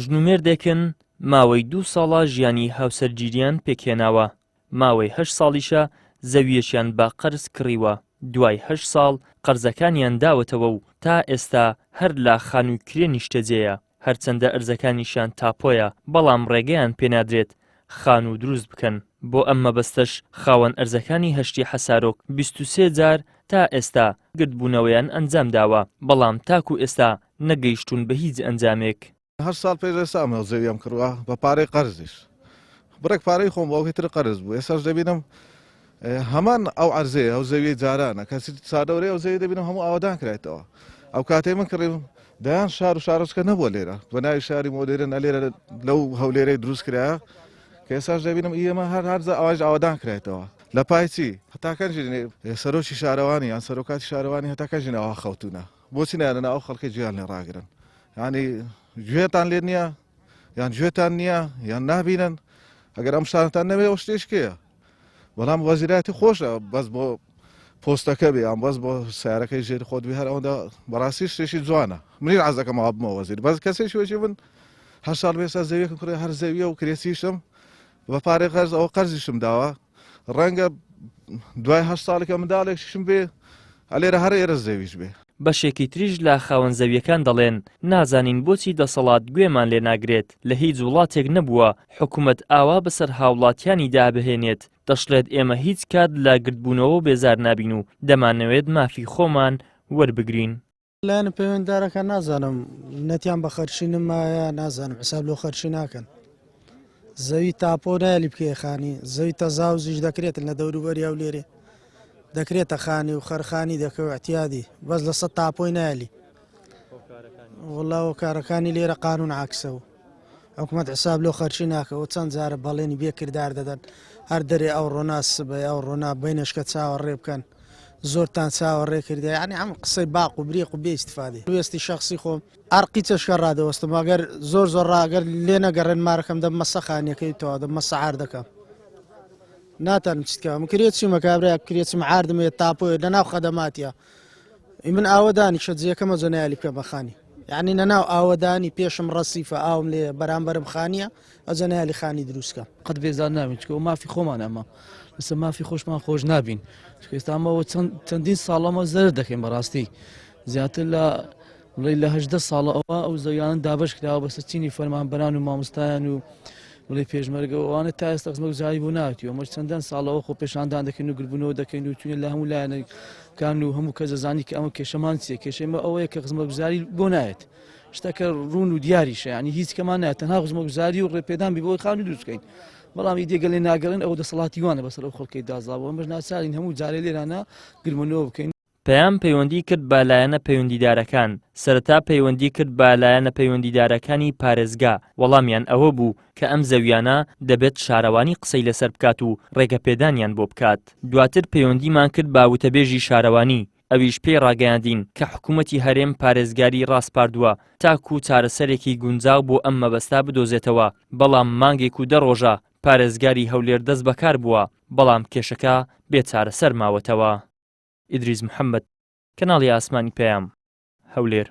ژن و مێردێکن ماوەی دوو ساڵە ژیانی هاوسەرگیریان پێکهێناوە، ماوەی هەشت ساڵیشە زەوییەکیان بە قەرز کڕیوە، دوای هەشت ساڵ قەرزەکانیان داوەتەوە و تا ئێستا هەر لە خانووی کرێ نیشتەجێیە، هەرچەندە ئەرزەکانیشیان تاپۆیە، بەڵام ڕێگەیان پێنادرێت خانوو دروست بکەن، بۆ ئەم مەبەستەش خاوەن ئەرزەکانی هەشتی حەسارۆک 23 جار تا ئێستا گردبوونەوەیان ئەنجامداوە، بەڵام تاکو ئێستا نەگەیشتوون بە هیچ ئەنجامێک. هەشت ساڵ پێش ئێستا ئەم زەویەم کڕوە بە پارەی قەرزیش بڕێک پارەی خۆم بۆ ئەوەی تر قەرز بوو ئێستاش دەبینم هەمان ئەو عەرزەیە ئەو زەویەی جارانە کەسی چاردەورەی ئەو زەوی دەبینم هەموو ئاوەدان کرایتەوە ئەو کاتەی من کڕیم دەیان شار و شارۆچکە نەبووە لێرە بە ناوی شاری مۆدێرن لێرە لەو هەولێرەی دروست کرایە کە ئێستاش دەبینم ئێمە هەر هەرزە ئەوایش ئاوەدان کرایتەوە لە پای چی هەتا کەنجی سەرۆکی شارەوانی یان سەرۆکاتی شارەوانی هەتا کەنجی ناوە خەوتونە بۆچی نایەنە ناو ئەو خەڵکەی گوێیان لێ ڕاگرن یانی گوێتان لێ نییە یان گوێتان نییە یان نابینن ئەگەر ئەم شتانتان نەوێ ئەو شتێش کێیە بەڵام وەزیراتی خۆشە بەس بۆ پۆستەکە بێ یان بەس بۆ سیارەکەی ژێر خۆت بێ هەر ئەوەندە بەڕاستی شتێکی جوانە منیش حەز دەکەم ئەوە بمە وەزیر بەس کەسێکی وەکی من هەر ساڵ بێسا زەویەکم کڕێ هەر زەویە و کرێچیشم بە پارەی قەرز ئەوە قەرزیشم داوە ڕەنگە دوای هە ساڵێکە منداڵێکشم بێ ئەلێرە هەر ئێرە زەویش بێ. بەشێکی تریش لە خاوەن زەویەکان دەڵێن، نازانین بۆچی دەسەڵات گوێمان لێ ناگرێت، لە هیچ وڵاتێک نەبووە حکومەت ئاوا بەسەر هاوڵاتیانیدا بهێنێت، دەشڵێت ئێمە هیچ کات لە گردبوونەوە بێزار نابین و دەمانەوێت مافی خۆمان وەربگرین. لایەنە پەیوەنددارەکان نازانم نەتیان بە خەرچی نمایە نازانم حساب لۆ خەرچی ناکەن زەوی تاپۆ نایلی بکەیە خانی زەوی تەزاوزیش دەکرێتن لە دەوروبەری ئەو لێرێ دەکرێتە خانی و خەرخانی دەکەوە اعتیادی بەس لەسەر تاپۆی نایلی وڵا هۆکارەکانی لێرە قانون عکسە و حکومەت حساب لۆ خەرچی ناکەوە چەند جارە بەڵێنی بێ کردار دەدەن هەر دەرێ ئەو ڕۆنا سبەی ئەو ڕۆنا بینەشکە چاوەڕێ بکەن زۆرتان چاوەڕێ کردە یعنی ئەم قسەی باق و بریق و بێ ئیستفادەی وێستی شخصی خۆم ئارقی چەشکە ڕادەوەستم ئەگەر زۆر زۆر ڕاگەر لێ نەگەڕێن مارەکەم دەم مەسە خانیەکەی تەوا دەم مەسە عار دەکەم ناتانم چیت کەم کرێ چیمە کابرا کرێ چم عاردمێ تاپۆێ لە ناو خەدەماتە من ئاوەدانی شە جێەکەمە جەنایلی بکە بەخانی یعنی لە ناو ئاوەدانی پێشم ڕەسیفە ئاوم لێ بەرامبەرم خانیە ئەجە نایەلی خانی دروست کەم. قەت بێزار نابین چونکە ئەوە مافی خۆمانە ئەمە لەسەر مافی خۆشمان خۆش نابین چونکە ئێستا ئەمەوە چەند چەندین ساڵ ئەمە زەرەر دەکەین بەڕاستی زیاتر لە بڵێ لە هەژدە ساڵە ئەوە ئەو زەویانە دابەش کراوە بەسەر چینی فەرمانبەران و مامۆستایان و بڵێ پێشمەرگە و ئەوانە تا ئێستا خزمەتگوزاری بۆ ناتیوە ئەمەش چەندان ساڵەوە خۆ پێشاندان دەکەین و گربوونەوە دەکەین و چوینە لە هەموو لایەنەکان و هەموو کەس دەزانی کە ئەمە کێشەمان چییە کێشەی ئێمە ئەوەیە کە خزمەتگوزاری بۆ نایەت شتەکە ڕوون و دیاریشە ینی هیچ کەمان نایە تەنها خزمەتگوزاری و ڕێپێدان بی بۆی خانوو دروست بکەین بەڵام ئیدی گەلێ ناگەڕێن ئەو دەسەڵاتی وانە بەسەر ئەو خەڵکەی دازا بوو ئەمەش ناچارین هەموو جارێ لێرانە گرمەنەوە بکەین. پەیام پەیوەندی کرد بە لایەنە پەیوەندیدارەکان، سەرەتا پەیوەندی کرد بە لایەنە پەیوەندیدارەکانی پارێزگا، وەڵامیان ئەوە بوو کە ئەم زەویانە دەبێت شارەوانی قسەی لەسەر بکات و ڕێگەپێدانیان بۆ بکات. دواتر پەیوەندیمان کرد بە وتەبێژی شارەوانی، ئەویش پێی ڕاگەیاندین کە حکوومەتی هەرێم پارێزگاری ڕاسپاردووە تاکوو چارەسەرێکی گونجاو بۆ ئەم مەبەستە بدۆزێتەوە، بەڵام مانگێک و دە ڕۆژە پارێزگاری هەولێر دەست بەکار بووە، بەڵام کێشەکە بێ چارەسەر ماوەتەوە. ئیدریس محەمەد، کەناڵی ئاسمانی پەیام، هەولێر.